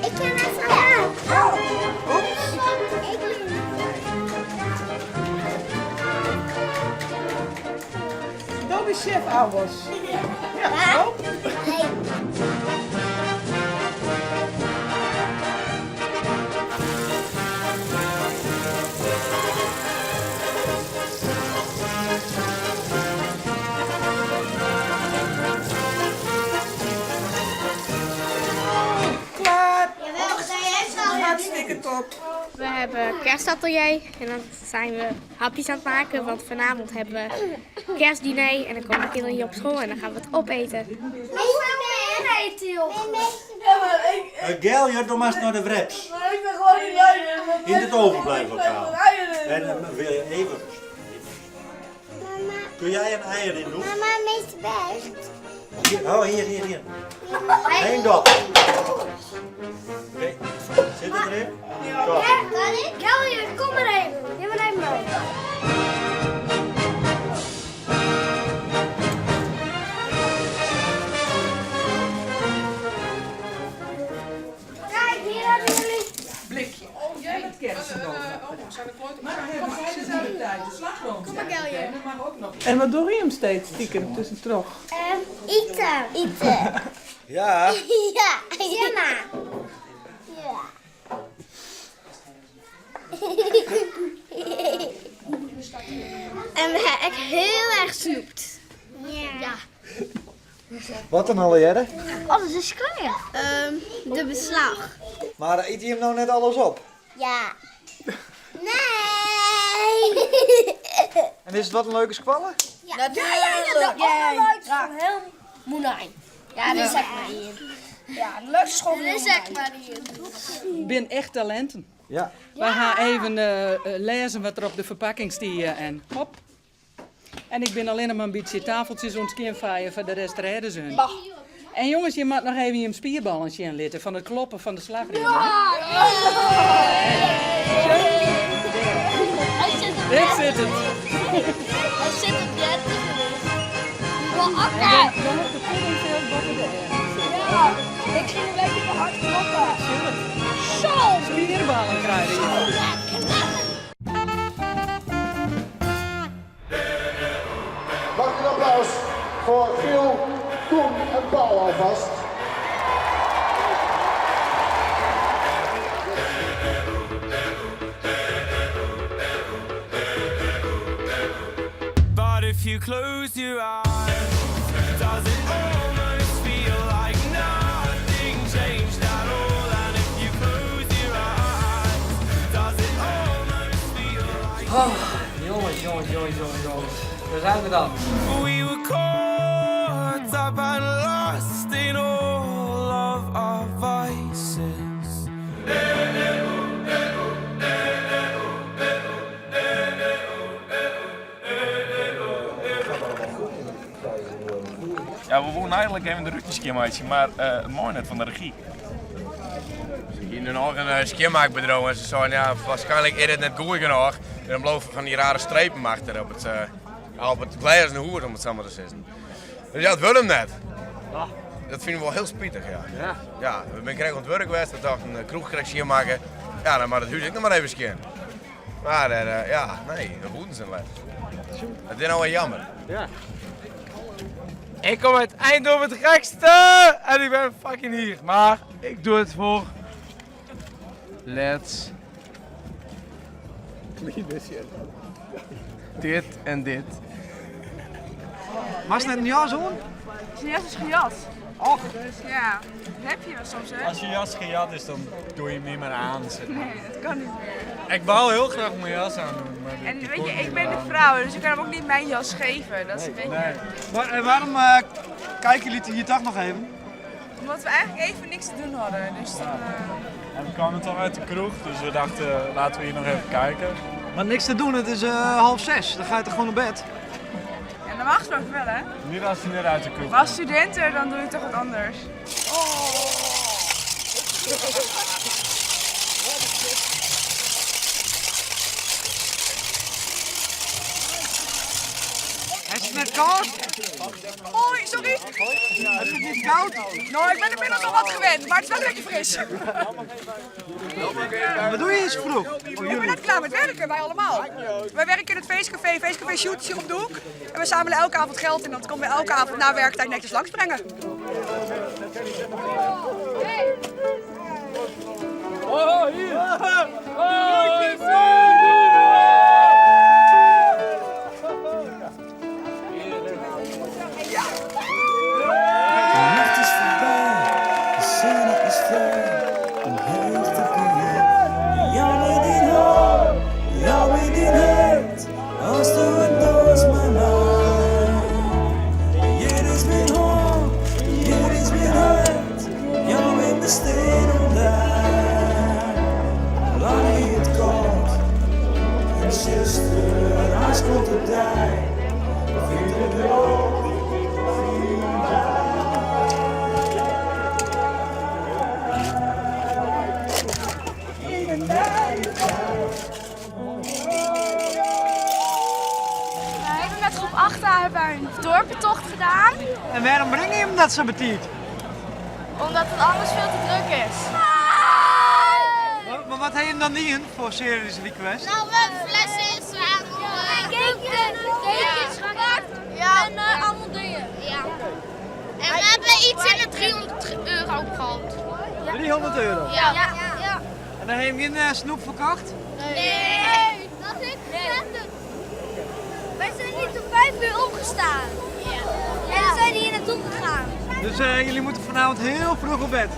Ik kin net sa hurd. Oeps. Do bist chef Albers. Ja, oh. Klaar. Hartstikke top. We hebben kerstatelier en dan zijn we hapjes aan het maken, want vanavond hebben we kerstdiner en dan komen de kinderen hier op school en dan gaan we het opeten. Gelje, do moatst nei de wraps. Yn it overblijflokaal. En dan wil je even. Kun jij een eier in doen? Mama, meester Bert. Hier, oh, hier, hier, hier. Geen dop. Oké, zit het erin? Top. Kan ik? Gelje, kom maar even. Neem maar even mee. Kijk, hier hebben jullie. Blikje. Oh jee. Met kersen bovenop. Maar dan hebben zij dus de tijd de slagroom. Kom maar, Gelje. En mag ook nog. En wat doe je hem steeds stiekem tussentroch? Eten. Eten. Ja. Ja. Ja. Ja. En we hebben echt heel erg snoept. Ja. Wat dan allereerst? Alles is klaar. de beslag. Maar eet je hem nou net alles op? Ja. Nee. En is het wat een leuke squallen? Ja, Natuurlijk. De allerleukste van heel Moenijn. Ja, dat zeg maar hier. Ja, de leukste school van Dat zeg maar hier. ben echt talenten. Ja. We gaan even lezen wat er op de verpakking staat en hop. En ik ben alleen maar een beetje tafeltjes ontskinvaaien, voor de rest redden ze hun. En jongens, je moet nog even je spierballetje inlitten van het kloppen van de slagriem. hè? Hij Dit zit het. Hij zit op je En dan nog de pudding veel boven de Ja, ik ging een beetje te hard kloppen. Zo! Spierballen krijgen je. Mag ik een applaus voor Giel, Koen en Paul alvast. But if you close your eyes, does it almost feel like nothing changed at all? And if you close your eyes, does it almost feel like Oh, jongens, jongens, jongens, jongens, jongens. Daar zijn we dan. we were caught up and lost in all of our vices? Ja, we wonen eigenlijk even de rutjes maar mooi net van de regie. Hier nu nog een schoonmaakbedrijf en ze zeiden ja, waarschijnlijk is het net goed genoeg. En dan blijven van die rare strepen achter op het glazen hoer, om het zo maar te zeggen. Dus ja, het wil hem net. Dat vinden we wel heel spijtig, ja. Ja. Ja, we zijn kregen aan het werk geweest, we dachten een kroeg krijg je maken. Ja, dan maar het huis ik nog maar even schoon. Maar ja, nee, dat moeten ze net. Dat is nou wel jammer. Ja. Ik kom uit Eindhoven het gekste en ik ben fucking hier. Maar ik doe het voor... Let's... Dit en dit. Was het net een jas hoor? Zijn jas is gejat. Och. Ja, dat heb je wel soms, hè? Als je jas gejat is, dan doe je hem niet meer aan. Zeg maar. Nee, dat kan niet meer. Ik wou heel graag mijn jas aan doen, maar En die weet kon je, niet ik ben de aan. vrouw, dus ik kan hem ook niet mijn jas geven. Dat is een beetje... Nee. Maar, en waarom kijken jullie hier toch nog even? Omdat we eigenlijk even niks te doen hadden. Dus dan, En we kwamen toch uit de kroeg, dus we dachten laten we hier nog even kijken. Maar niks te doen, het is 5:30, dan ga je toch gewoon naar bed? Ja, normaal gesproken wel, hè? Niet als je net uit de kroeg Maar als studenten, dan doe je toch wat anders. Hij is net koud? Hoi, sorry. Heb je het niet koud? Nou, ik ben inmiddels al wat gewend, maar het is wel een beetje fris. Wat doe je eens vroeg? Ik ben net klaar met werken, wij allemaal. Wij werken in het feestcafé, feestcafé Shoots hier op de hoek. En we zamelen elke avond geld en dat komen we elke avond na werktijd netjes langsbrengen. Oh, hier! Oh, De nacht is voorbij, de scène is vrij om heen te komen. Jou in die hoop, jou in die hart, als du het doos maar mij. Hier is mijn hoop, hier is mijn hart, jou in de steen om daar. Lang het koud, en zuster, als komt het daar, vind het ook. We hebben met groep 8 hebben wij een dorpentocht gedaan. En waarom breng je hem dat zo betiet? Omdat het anders veel te druk is. Maar wat heb je hem dan niet in voor Serious Request? Nou, we hebben flessen inzamelen. Cakejes gepakt. Ja. En allemaal dingen. Ja. En we hebben iets in de 300 euro gehad. 300 euro. Ja. Ja. En dan heb je hem geen snoep verkocht? Nee. Dat is nee. Wij zijn niet om 5 uur opgestaan. Ja. En we zijn hier naartoe gegaan. Dus jullie moeten vanavond heel vroeg op bed.